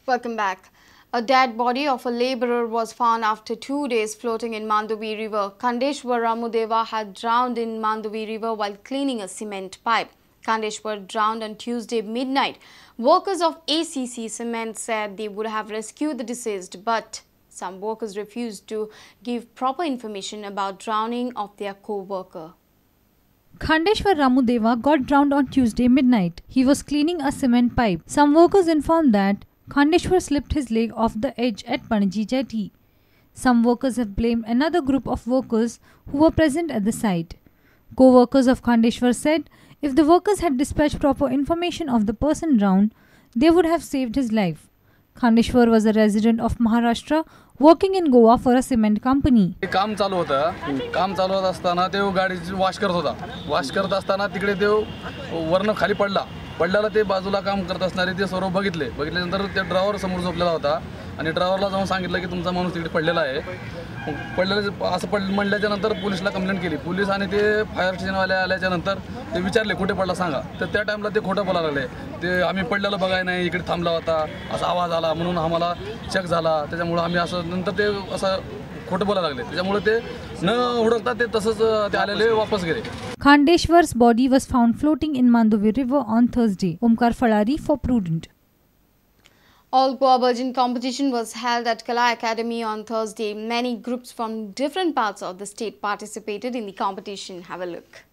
Welcome back. A dead body of a labourer was found after 2 days floating in Mandovi River. Khandeshwar Ramudeva had drowned in Mandovi River while cleaning a cement pipe. Khandeshwar drowned on Tuesday midnight. Workers of ACC Cement said they would have rescued the deceased, but some workers refused to give proper information about drowning of their co-worker. Khandeshwar Ramudeva got drowned on Tuesday midnight. He was cleaning a cement pipe. Some workers informed that Khandeshwar slipped his leg off the edge at Panaji jetty. Some workers have blamed another group of workers who were present at the site. Co-workers of Khandeshwar said if the workers had dispatched proper information of the person drowned, they would have saved his life. Khandeshwar was a resident of Maharashtra working in Goa for a cement company. काम चालू होतं. काम चालू होत असताना ते गाडी wash करत होता. वॉश करत असताना तिकडे ते वरनं खाली पडला. पडल्याला ते बाजूला काम करत असणारे ते सर्व बघितले. बघितल्यानंतर ते ड्रायव्हर समोर झोपलेला होता आणि ड्रायव्हरला जाऊन सांगितलं की तुमचा माणूस तिकडे पडलेला आहे. पडलेलं असं म्हणल्याच्या नंतर पोलिसला कंप्लेंट केली. पोलीस आणि ते फायर स्टेशनवाले आल्याच्या नंतर ते विचारले कुठे पडला सांगा. तर त्या टाईमला ते खोटं बोलायला लागले. ते आम्ही पडलेलं बघाय नाही, इकडे थांबला होता, असा आवाज आला म्हणून आम्हाला चेक झाला, त्याच्यामुळं आम्ही असं नंतर ते असं खोटं बोलायला लागले. त्याच्यामुळे ते न हुडकता ते तसंच ते आलेले वापस गेले. Khandeshwar's body was found floating in Mandovi River on Thursday. Omkar Falari for Prudent. All Goa Bhajan competition was held at Kala Academy on Thursday. Many groups from different parts of the state participated in the competition. Have a look.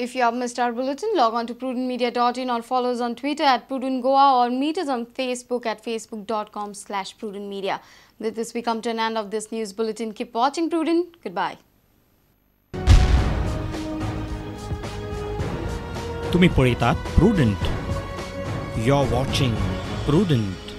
If you have missed our bulletin, log on to prudentmedia.in or follow us on Twitter at prudentgoa or meet us on Facebook at facebook.com/prudentmedia. With this, we come to an end of this news bulletin. Keep watching Prudent. Goodbye. तुम्ही पळयतात Prudent. You're watching Prudent.